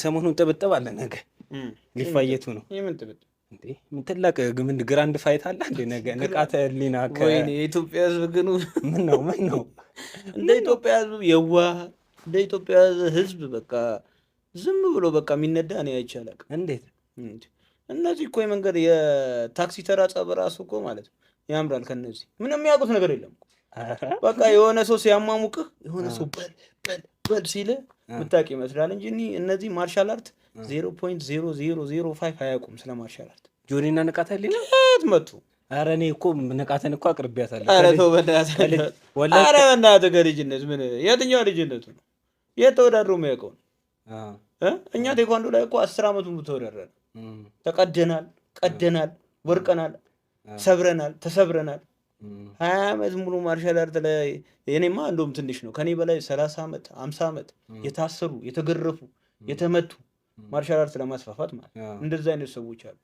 ሰሞኑን ጥብጥብ አለ። ነገ ሊፋየቱ ነው። የምን ጥብጥብ? እንዴ ምን ትላቅ ምን grand fight አለ እንዴ ነገ? ንቃተ ህሊና ወይኔ የኢትዮጵያ ህዝብ ግን ምን ነው ምን ነው? እንደ ኢትዮጵያ ህዝብ የዋህ፣ እንደ ኢትዮጵያ ህዝብ በቃ ዝም ብሎ በቃ የሚነዳ እኔ አይቼ አላውቅም። እንዴት? እነዚህ እኮ የመንገድ የታክሲ ተራ ጸብ ራሱ እኮ ማለት ነው ያምራል። ከነዚህ ምንም የሚያውቁት ነገር የለም። በቃ የሆነ ሰው ሲያማሙቅህ፣ የሆነ ሰው በል በል በል ሲልህ የምታውቅ ይመስላል እንጂ እነዚህ martial art 0.0005 አያውቁም ስለ martial art። ጆኒና ንቃተ ህሊና የት መጡ? ኧረ እኔ እኮ ንቃተን እኮ አቅርቢያታለሁ። ኧረ ተው በእናትህ፣ ኧረ በእናትህ ከልጅነት ምን የትኛው ልጅነቱ ነው? የት ተወዳድሮ የሚያውቀው ነው? እኛ ቴኳንዶ ላይ እኮ 10 ዓመት ሙሉ ተወዳድረናል። ተቀደናል፣ ቀደናል፣ ወርቀናል፣ ሰብረናል፣ ተሰብረናል። 20 ዓመት ሙሉ martial art ላይ የኔማ እንደውም ትንሽ ነው። ከኔ በላይ 30 ዓመት 50 ዓመት የታሰሩ፣ የተገረፉ፣ የተመቱ martial art ለማስፋፋት ማለት እንደዛ አይነት ሰዎች አሉ።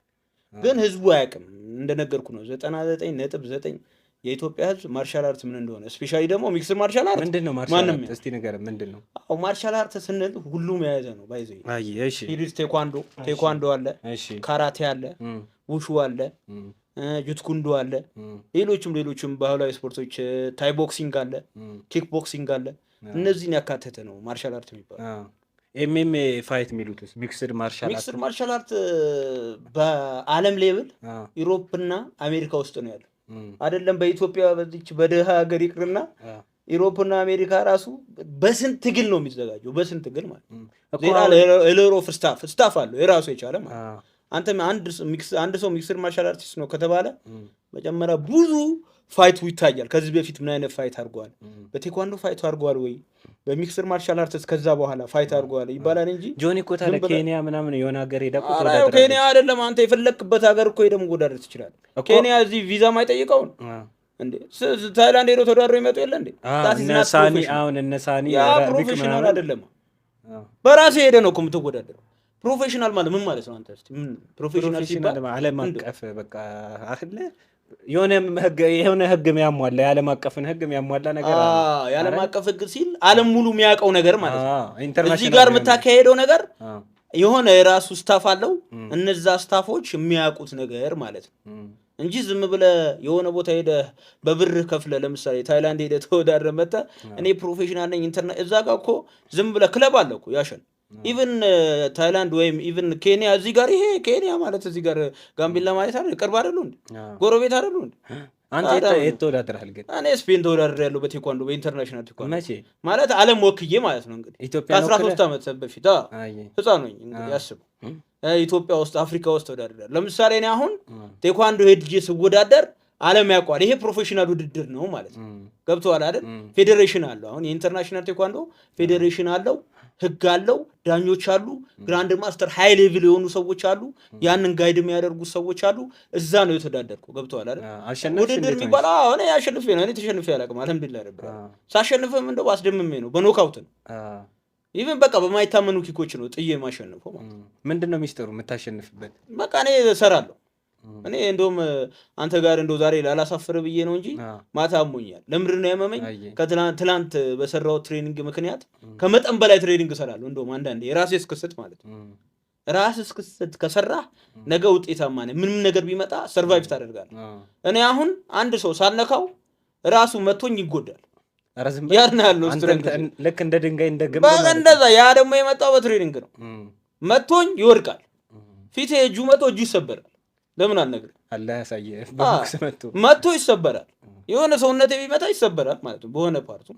ግን ህዝቡ አያውቅም። እንደነገርኩ ነው፣ 99.9 የኢትዮጵያ ህዝብ martial art ምን እንደሆነ፣ especially ደግሞ mixed martial art ምንድን ነው? Martial art እስቲ ንገረን፣ ምንድን ነው? አዎ martial art ስንል ሁሉም የያዘ ነው። By the way ሂሪዝ ቴኳንዶ አለ፣ ካራቴ አለ፣ ውሹ አለ፣ ጁት ኩንዶ አለ፣ ሌሎችም ሌሎችም ባህላዊ ስፖርቶች፣ Thai boxing አለ፣ kick boxing አለ። እነዚህን ያካተተ ነው martial art የሚባለው። MMA fight የሚሉትስ mixed martial art? Mixed martial art በዓለም level Europe እና አሜሪካ ውስጥ ነው ያለው። አይደለም በኢትዮጵያ በዚች በድሃ ሀገር ይቅርና Europe እና አሜሪካ ራሱ በስንት ትግል ነው የሚዘጋጀው። በስንት ትግል ማለት lot of staff አለው የራሱ የቻለ ማለት። አንተ አንድ ሰው mixed martial artist ነው ከተባለ መጀመሪያ ብዙ fight ኡ ይታያል። ከዚህ በፊት ምን አይነት fight አድርገዋል? በቴኳንዶ fight አድርገዋል ወይ? በ mixed martial arts ከዛ በኋላ fight አድርገዋል ይባላል እንጂ ጆኒ እኮ ታዲያ ኬንያ ምናምን የሆነ ሀገር ሄዳ እኮ ኬንያ አይደለም፣ አንተ የፈለክበት ሀገር እኮ ሄደህ መወዳደር ትችላለህ። ኬንያ እዚህ ቪዛ ማይጠይቀውን እንዴ ታይላንድ ሄዶ ተወዳድሮ ይመጡ የለ እንዴ? እነ ሳኒ፣ አሁን እነ ሳኒ ያ professional አይደለም። በራስህ ሄደህ ነው እኮ የምትወዳደረው። Professional ማለት ምን ማለት ነው? አንተ እስኪ ምን professional ሲባል? ዓለም አቀፍ በቃ አይደለ የሆነ ህግ የሚያሟላ፣ የዓለም አቀፍን ህግ የሚያሟላ ነገር አለ። የዓለም አቀፍ ህግ ሲል ዓለም ሙሉ የሚያውቀው ነገር ማለት ነው። እዚህ ጋር የምታካሄደው ነገር የሆነ የራሱ staff አለው። እነዛ staff ኦች የሚያውቁት ነገር ማለት ነው እንጂ ዝም ብለህ የሆነ ቦታ ሄደህ በብር ከፍለህ፣ ለምሳሌ ታይላንድ ሄደህ ተወዳድረህ መጥተህ እኔ professional ነኝ እዛ ጋር እኮ ዝም ብለህ ክለብ አለ እኮ ያሸን even ታይላንድ ወይም even ኬንያ፣ እዚህ ጋር ይሄ ኬንያ ማለት እዚህ ጋር ጋምቤላ ማለት አይደል? ቅርብ አይደሉ እንዴ? ጎረቤት አይደሉ እንዴ? አንተ የት ተወዳድረሃል ግን? እኔ ስፔን ተወዳድሬያለሁ በቴኳንዶ፣ በ international ቴኳንዶ። መቼ? ማለት ዓለም ወክዬ ማለት ነው እንግዲህ ከ13 ዓመት በፊት፣ ህፃን ሆኜ እንግዲህ አስበው። ኢትዮጵያ ውስጥ፣ አፍሪካ ውስጥ ተወዳድሬያለሁ። ለምሳሌ እኔ አሁን ቴኳንዶ ሄድጄ ስወዳደር ዓለም ያውቀዋል። ይሄ professional ውድድር ነው ማለት ነው። ገብቶሃል አይደል? ፌዴሬሽን አለው። አሁን የ international ቴኳንዶ ፌዴሬሽን አለው፣ ህግ አለው፣ ዳኞች አሉ፣ grand master high level የሆኑ ሰዎች አሉ፣ ያንን guide የሚያደርጉ ሰዎች አሉ። እዛ ነው የተወዳደርኩ። ገብቶሃል አይደል? ውድድር የሚባል እኔ አሸንፌ ነው። እኔ ተሸንፌ አላውቅም። አልሐምዱሊላህ ነበር። ሳሸንፍም እንደው አስደምሜ ነው፣ በ knockout ነው። Even በቃ በማይታመኑ kick ኦች ነው ጥዬ የማሸንፈው ማለት ነው። ምንድን ነው ሚስጥሩ የምታሸንፍበት? በቃ እኔ እሰራለሁ። እኔ እንደውም አንተ ጋር እንደው ዛሬ ላላሳፍር ብዬ ነው እንጂ ማታ አሞኛል። ለምንድን ነው ያመመኝ? ከትላንት በሰራው training ምክንያት ከመጠን በላይ training እሰራለሁ። እንደውም አንዳንዴ የራሴ እስክስት ማለት ነው። ራስ እስክስት ከሰራህ ነገ ውጤታማ ነህ። ምንም ነገር ቢመጣ survive ታደርጋለህ። እኔ አሁን አንድ ሰው ሳልነካው ራሱ መቶኝ ይጎዳል። ያን ያለው ልክ እንደ ድንጋይ እንደ ግንብ እንደዛ። ያ ደግሞ የመጣው በ training ነው። መቶኝ ይወድቃል። ፊቴ እጁ መቶ እጁ ይሰበራል። ለምን አልነግርህ? አላህ ያሳየህ። በቦክስ መቶ መቶ ይሰበራል። የሆነ ሰውነቴ ቢመታ ይሰበራል ማለት ነው። በሆነ part ኡ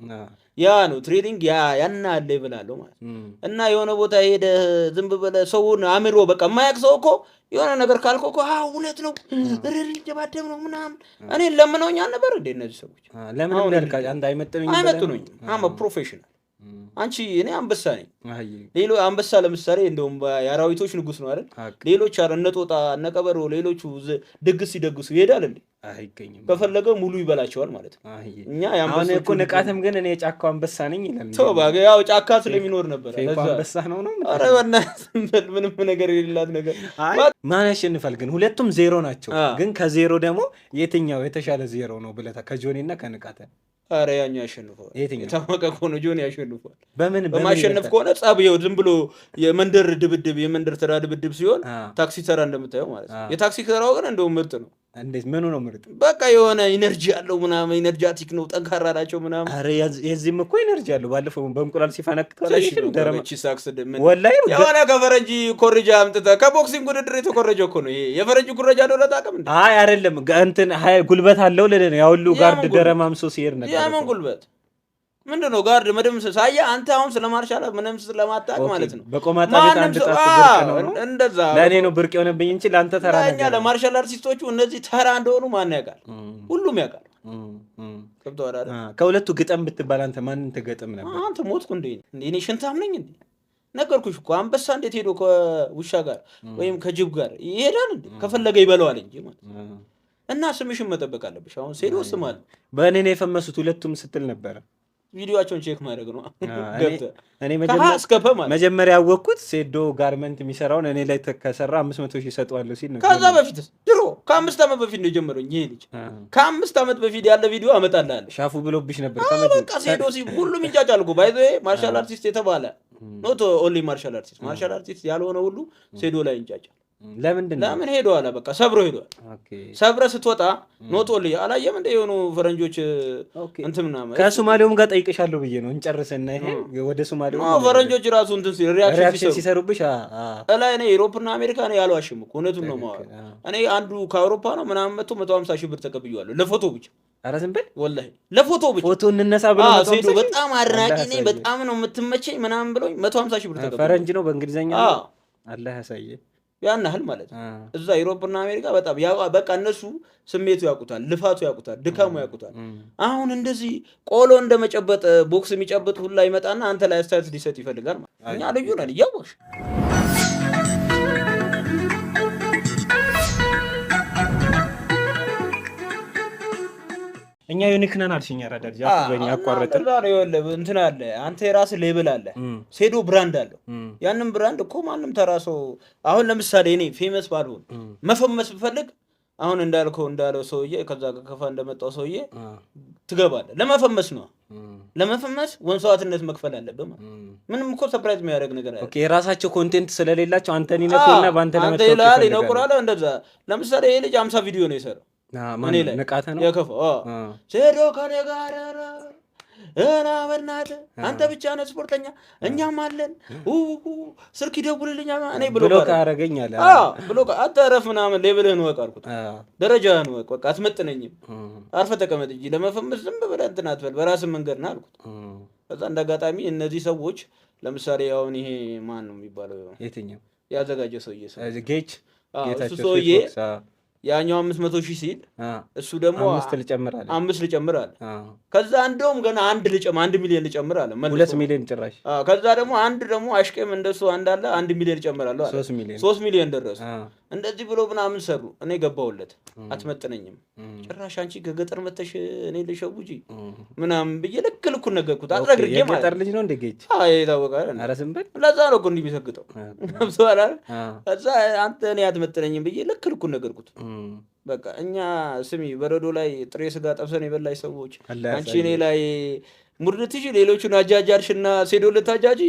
ያ ነው training፣ ያ ያና level አለው ማለት ነው። እና የሆነ ቦታ ሄደህ ዝም ብለህ ሰውን አእምሮ በቃ የማያውቅ ሰው እኮ የሆነ ነገር ካልከው እኮ እውነት ነው ሊደባደብ ነው ምናምን። እኔ ለምነውኝ አልነበር እንዴ እነዚህ ሰዎች? ለምን አንተ አይመጥኑኝም? አይመጥኑኝም። I'm a professional። አንቺ እኔ አንበሳ ነኝ። ሌሎ አንበሳ ለምሳሌ እንደውም የአራዊቶች ንጉስ ነው አይደል? ሌሎች እነ ጦጣ እነ ቀበሮ ሌሎቹ ድግስ ሲደግሱ ይሄዳል እንዴ? አይገኝም። ከፈለገ ሙሉ ይበላቸዋል ማለት ነው። እኛ አሁን እኮ ንቃትም ግን እኔ የጫካው አንበሳ ነኝ ይላል። ተው እባክህ፣ ያው ጫካ ስለሚኖር ነበር። አንበሳ ነው ነው። ኧረ በእናትህ ምንም ነገር የሌላት ነገር። ማን ያሸንፋል ግን? ሁለቱም ዜሮ ናቸው። ግን ከዜሮ ደግሞ የትኛው የተሻለ ዜሮ ነው ብለህ ከጆኒ እና ከንቃተ? ኧረ ያኛው ያሸንፈዋል። የትኛው? የታወቀ እኮ ነው፣ ጆኒ ያሸንፈዋል። በምን በምን በማሸነፍ ይበልጣል? ከሆነ ጸብ፣ ይኸው ዝም ብሎ የመንደር ድብድብ፣ የመንደር ተራ ድብድብ ሲሆን ታክሲ ተራ እንደምታየው ማለት ነው። የታክሲ ተራው ግን እንደውም ምርጥ ነው። እንዴት? ምኑ ነው ምርጥ? በቃ የሆነ energy ያለው ምናምን፣ energetic ነው፣ ጠንካራ ናቸው ምናምን። ኧረ የዚህም እኮ energy አለው። ባለፈው በእንቁላል ሲፈነክተው አላየሽም? ወላሂ። የሆነ ከፈረንጂ ኮረጃ አምጥተህ ከ boxing ውድድር የተኮረጀ እኮ ነው ይሄ። የፈረንጅ ኩረጃ እንደሆነ ታውቅም እንዴ? አይ አይደለም፣ እንትን ጉልበት አለው ልልህ ነው። ያ ሁሉ guard ደረማምሶ ሲሄድ ነበር። የምን ጉልበት? ምንድን ነው guard መደምሰስ? አየህ አንተ አሁን ስለ martial art ምንም ስለማታውቅ ማለት ነው። በቆማጣ ቤት አንድ ጣት ብርቅ ነው ነው። እንደዛ። ለእኔ ነው ብርቅ የሆነብኝ እንጂ ለአንተ ተራ ነገር። ለ martial artist ኦቹ እነዚህ ተራ እንደሆኑ ማን ያውቃል? ሁሉም ያውቃል። ገብቶሃል አይደል? ከሁለቱ ግጠም ብትባል አንተ ማንን ትገጥም ነበር? አንተ ሞትኩ እንዴ? እኔ ሽንታም ነኝ እንዴ? ነገርኩሽ እኮ፣ አንበሳ እንዴት ሄዶ ከውሻ ጋር ወይም ከጅብ ጋር ይሄዳል እንዴ? ከፈለገ ይበለዋል እንጂ ማለት። እና ስምሽን መጠበቅ አለብሽ። አሁን ሴዶ ስም አለ። በእኔ ነው የፈመሱት ሁለቱም ስትል ነበረ። ቪዲዮቸውን check ማድረግ ነው። እኔ መጀመሪያ ያወቅኩት ሴዶ garment የሚሰራውን እኔ ላይ ከሰራ 500,000 ይሰጠዋለሁ ሲል ነው። ከዛ በፊት ድሮ ከ5 ዓመት በፊት ነው የጀመረኝ ይሄ ልጅ። ከ5 ዓመት በፊት ያለ ቪዲዮ አመጣልሃለሁ። ሻፉ ብሎብሽ ነበር። በቃ ሴዶ ሲ ሁሉም ይንጫጫል እኮ። By the way martial artist የተባለ፣ not only martial artist፣ martial artist ያልሆነ ሁሉ ሴዶ ላይ ይንጫጫል። ለምንድን ነው? ለምን ሄደዋል? በቃ ሰብሮ ሄደዋል። ሰብረ ስትወጣ not only አላየም እንደ የሆኑ ፈረንጆች እንትን ምናምን። ከሶማሌውም ጋር ጠይቅሻለሁ ብዬ ነው። እንጨርስና ይሄ ወደ ሶማሌው። ፈረንጆች ራሱ እንትን reaction ሲሰሩብሽ እላይ እኔ Europe ና አሜሪካ ነው ያልዋሽም እኮ፣ እውነቱን ነው የማወራው። እኔ አንዱ ከአውሮፓ ነው ምናምን መጥቶ 150,000 ብር ተቀብዬዋለሁ ለፎቶ ብቻ። ኧረ ዝም በል። ወላሂ ለፎቶ ብቻ። ፎቶ እንነሳ ብሎ? ሴዶ በጣም አድናቂ ነኝ፣ በጣም ነው የምትመቸኝ ምናምን ብሎኝ 150,000 ብር ተቀብዬዋለሁ። ፈረንጅ ነው በእንግሊዝኛ? አላህ ያሳየ። ያን ያህል ማለት ነው። እዛ Europe ና አሜሪካ በጣም በቃ እነሱ ስሜቱ ያውቁታል፣ ልፋቱ ያውቁታል፣ ድካሙ ያውቁታል። አሁን እንደዚህ ቆሎ እንደመጨበጥ ቦክስ የሚጨብጥ ሁላ ይመጣና አንተ ላይ አስተያየት ሊሰጥ ይፈልጋል። እኛ ልዩ ነን እያወቅሽ። እኛ unique ነን አልሽኝ። አራዳ ልጅ አፍበኛ አቋረጥን። እንትን አለ፣ አንተ የራስህ label አለ፣ ሴዶ brand አለው። ያንን brand እኮ ማንም ተራ ሰው፣ አሁን ለምሳሌ እኔ famous ባልሆን መፈመስ ብፈልግ አሁን እንዳልከው እንዳለው ሰውዬ ከዛ ከከፋ እንደመጣው ሰውዬ ትገባለህ። ለመፈመስ ነው፣ ለመፈመስ መስዋዕትነት መክፈል አለብህ ማለት። ምንም እኮ surprise የሚያደርግ ነገር አለ። የራሳቸው content ስለሌላቸው አንተን ይነኩና በአንተ ለመታወቅ ይላል፣ ይነቁራል። እንደዛ ለምሳሌ ይሄ ልጅ 50 ቪዲዮ ነው የሰራው እኔ ላይ። ንቃተ ነው። የከፋው ሴዶ ከኔ ጋር እና በእናትህ አንተ ብቻ ነህ ስፖርተኛ፣ እኛም አለን፣ ስልክ ይደውልልኛል እኔ ብሎ ካረገኝ አለ። ብሎ አንተ እረፍ ምናምን፣ level ህን እወቅ አልኩት፣ ደረጃህን እወቅ፣ በቃ አትመጥነኝም፣ አርፈህ ተቀመጥ እንጂ ለመፈመስ ዝም ብለህ እንትን አትበል፣ በራስህ መንገድ ና አልኩት። ከዛ እንደ አጋጣሚ እነዚህ ሰዎች ለምሳሌ አሁን ይሄ ማን ነው የሚባለው? የትኛው? ያዘጋጀው ሰውዬ ሰው ጌች። እሱ ሰውዬ ያኛው 500,000 ሲል እሱ ደግሞ አምስት ልጨምር አለ። አምስት ልጨምር አለ። ከዛ እንደውም ገና አንድ ልጨምር፣ 1 ሚሊዮን ልጨምር አለ። 2 ሚሊዮን ጭራሽ። ከዛ ደግሞ አንድ ደግሞ አሽቄም እንደሱ አንድ አለ፣ 1 ሚሊዮን እጨምራለሁ አለ። 3 ሚሊዮን። 3 ሚሊዮን ደረሱ። እንደዚህ ብሎ ምናምን ሰሩ። እኔ ገባሁለት። አትመጥነኝም፣ ጭራሽ አንቺ ከገጠር መተሽ እኔ ልሸውጂ ምናምን ብዬ ልክ ልኩን ነገርኩት። አጥረግርጌ ማለት። የገጠር ልጅ ነው እንደ ጌች? የታወቀ። ኧረ ዝም በል። ለዛ ነው እኮ እንዲህ የሚሰግጠው። ገብቶሃል አይደል? ከዛ አንተ እኔ አትመጥነኝም ብዬ ልክ ልኩን ነገርኩት። በቃ እኛ ስሚ በረዶ ላይ ጥሬ ስጋ ጠብሰን የበላሽ ሰዎች አንቺ እኔ ላይ mood ልትይዢ ሌሎቹን አጃጃልሽና ሴዶ ልታጃጂ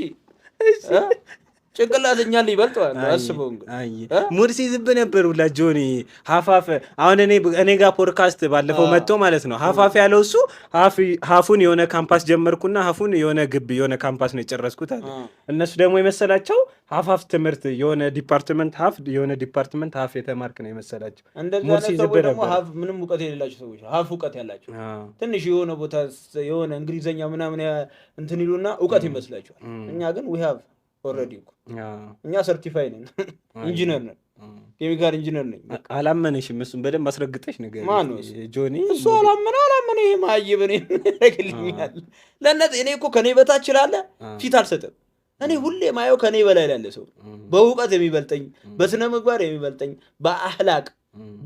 ጭንቅላት እኛን ሊበልጠዋል። አስበው እንግዲህ። Mood ሲይዝብህ ነበር ሁላ ጆኒ ሀፋፍ። አሁን እኔ ጋር ፖድካስት ባለፈው መጥቶ ማለት ነው ሀፋፍ ያለው እሱ half ኡን የሆነ ካምፓስ ጀመርኩና half ኡን የሆነ ግቢ የሆነ ካምፓስ ነው የጨረስኩት አለ። እነሱ ደግሞ የመሰላቸው half half ትምህርት የሆነ department half የሆነ department half የተማርክ ነው የመሰላቸው። እንደዚህ አይነት ሰዎች ደግሞ half ምንም እውቀት የሌላቸው ሰዎች፣ half እውቀት ያላቸው ትንሽ የሆነ ቦታ የሆነ እንግሊዘኛ ምናምን እንትን ይሉና እውቀት ይመስላቸዋል። እኛ ግን we have already እኮ እኛ certify ነን፣ ኢንጂነር ነን፣ chemical engineer ነኝ። አላመነሽም? እሱን በደንብ አስረግጠሽ ነገር። ማነው ጆኒ። እሱ አላመነ አላመነ ይሄ ማይብ እኔ ያደርግልኛል። ለእነዚህ እኔ እኮ ከኔ በታች ላለ ፊት አልሰጥም። እኔ ሁሌ ማየው ከኔ በላይ ላለ ሰው፣ በእውቀት የሚበልጠኝ፣ በስነ ምግባር የሚበልጠኝ፣ በአህላቅ፣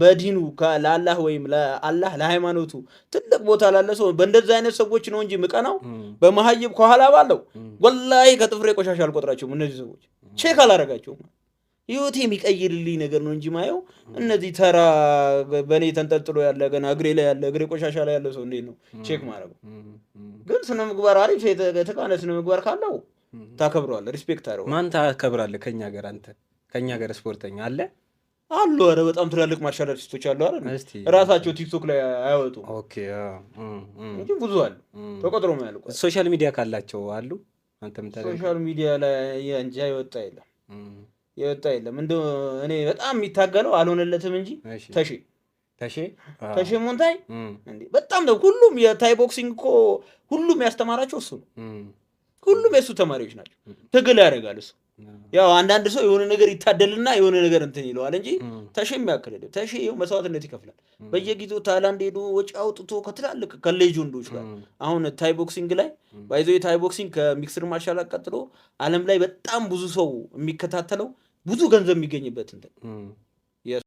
በዲኑ ለአላህ ወይም ለአላህ ለሃይማኖቱ ትልቅ ቦታ ላለ ሰው፣ በእንደዚህ አይነት ሰዎች ነው እንጂ ምቀናው በመሀይብ ከኋላ ባለው ወላሂ ከጥፍሬ ቆሻሻ አልቆጥራቸውም። እነዚህ ሰዎች check አላረጋቸውም። ህይወቴ የሚቀይርልኝ ነገር ነው እንጂ ማየው እነዚህ ተራ በእኔ ተንጠልጥሎ ያለ፣ ገና እግሬ ላይ ያለ፣ እግሬ ቆሻሻ ላይ ያለ ሰው እንዴት ነው check ማድረገው? ግን ስነ ምግባር አሪፍ የተቃነ ስነ ምግባር ካለው ታከብረዋለህ፣ respect ታደርገዋለህ። ማን ታከብራለህ? ከኛ ሀገር፣ አንተ ከኛ ሀገር ስፖርተኛ አለ? አሉ። ኧረ በጣም ትላልቅ martial artist ኦች አሉ አይደል? እስቲ። ራሳቸው ቲክቶክ ላይ አያወጡም okay እንጂ ብዙ አሉ፣ ተቆጥሮ የማያልቁ። Social media ካላቸው አሉ አንተ የምታደርገው? Social media ላይ እንጃ፣ የወጣ የለም፣ የወጣ የለም። እንደው እኔ በጣም የሚታገለው አልሆነለትም እንጂ ተሼ። ተሼ። ተሼ ሞንታይ እንዴ፣ በጣም ነው። ሁሉም የ Thai boxing እኮ ሁሉም ያስተማራቸው እሱ ነው። ሁሉም የእሱ ተማሪዎች ናቸው። ትግል ያደርጋል እሱ። ያው አንዳንድ ሰው የሆነ ነገር ይታደልና የሆነ ነገር እንትን ይለዋል እንጂ ተሼ የሚያክል የለም። ተሼ ይኸው መስዋዕትነት ይከፍላል። በየጊዜው ታይላንድ ሄዶ ወጪ አውጥቶ ከትላልቅ ከ legend ኦች ጋር። አሁን Thai boxing ላይ by the way Thai boxing ከ mixed martial art ቀጥሎ ዓለም ላይ በጣም ብዙ ሰው የሚከታተለው፣ ብዙ ገንዘብ የሚገኝበት እንትን።